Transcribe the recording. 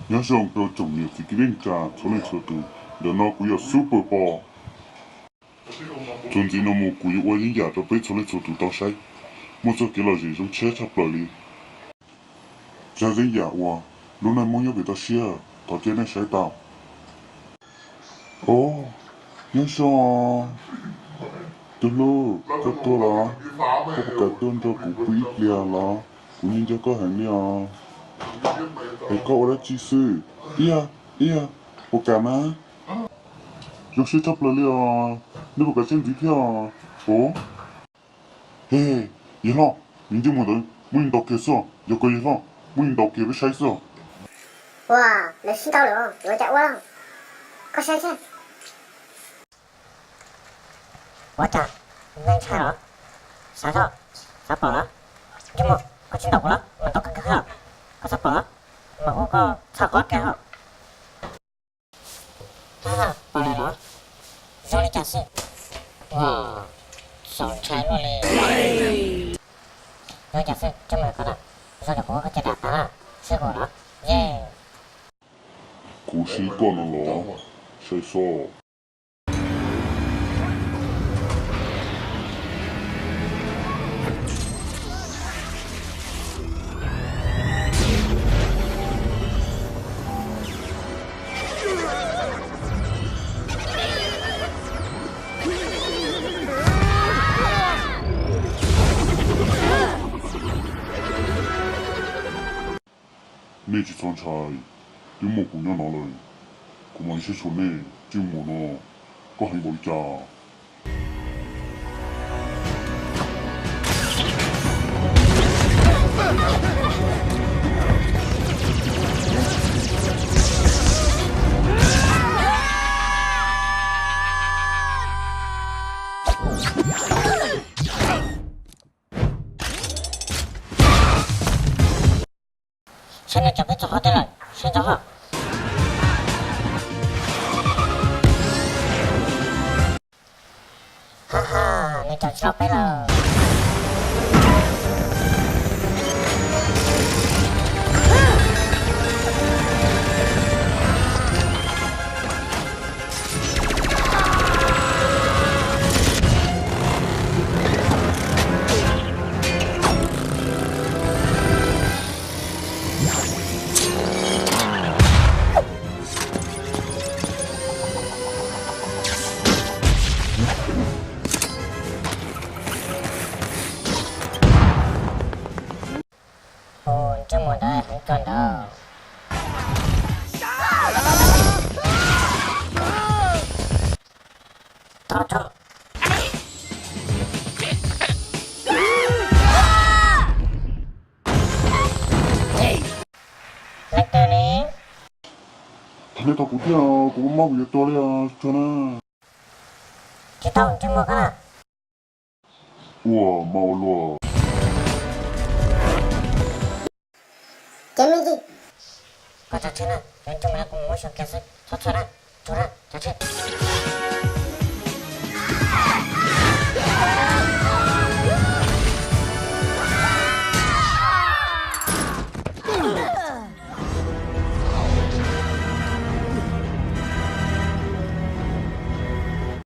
Nyob zoo rau tsoom niam txiv kwv tij neej tsa txhua leej txhua tus, ntawm no kuv yog Super Boss. Txuas ntxiv no mus kuv yuav ua yeeb yam rau peb txhua leej txhua tus tau saib, muaj txoj kev lom zem zoo tshiab tshaj plaws li. Zaj yeeb yam uas lub neej Hmoob nyob pem toj siab, thov caw nej saib tau. Os, nyob zoo, tus hlub, koj tuaj los? Koj puas kam tuaj nrog kuv pw ib pliag los? Kuv nco nco koj heev li os. Es koj ua dab tsi xwb? Ib yam, ib yam, puas kam na? Zoo siab tshaj plaws li os, nej puas kam siab ntxiv thiab os? Os, he, yawg hlob, nws ntsej muag ntawd muab ntaus kiag xwb os, yog koj yawg hlob, muab ntaus kiag peb saib xwb os. Ua, lawv sib ntaus lawm, yuav ua cas ua? Koj saib thiab. Ua cas, neeg ntshai los? Xav, xav pom los? Ntsej muag, koj tsis ntaus kuv los? Mas ntaus kawg kawg, koj xav pom los? Mas ua koj txhawj qhov tiag os. Pom lawm los? Zoo li cas xwb? Ua, txaus ntshai luaj li. Zoo li cas xwb, ntsej muag koj na? Zoo li kuv ua koj caj dab tas na, sib haum los? Kuv sib koj no los? Saib xwb. Nej tsis txhob ntshai, twb muaj kuv nyob no lawm. Kuv mam li saib xyuas nej ntsej muag no, koj heev npaum li cas. Saib nws cov peb txog qhov twg lawm, saib ntsoov hos. Ha ha, nws cov tsis los peb lawm. Tus ntsej muag ntawd heev kawg ntawd. Thov tso. Leej twg li? Thov nej thov kuv thiab, kuv mob kuv yuav tuag li os, tso na. Tsis tau, ntsej muag koj na. Ua mas ua luaj. Ces me ntsis. Koj tso tseg na, yuav ntsej muag kuv mus muab xyuas kiag xwb, txhob txhawj na, tso na, tso tseg.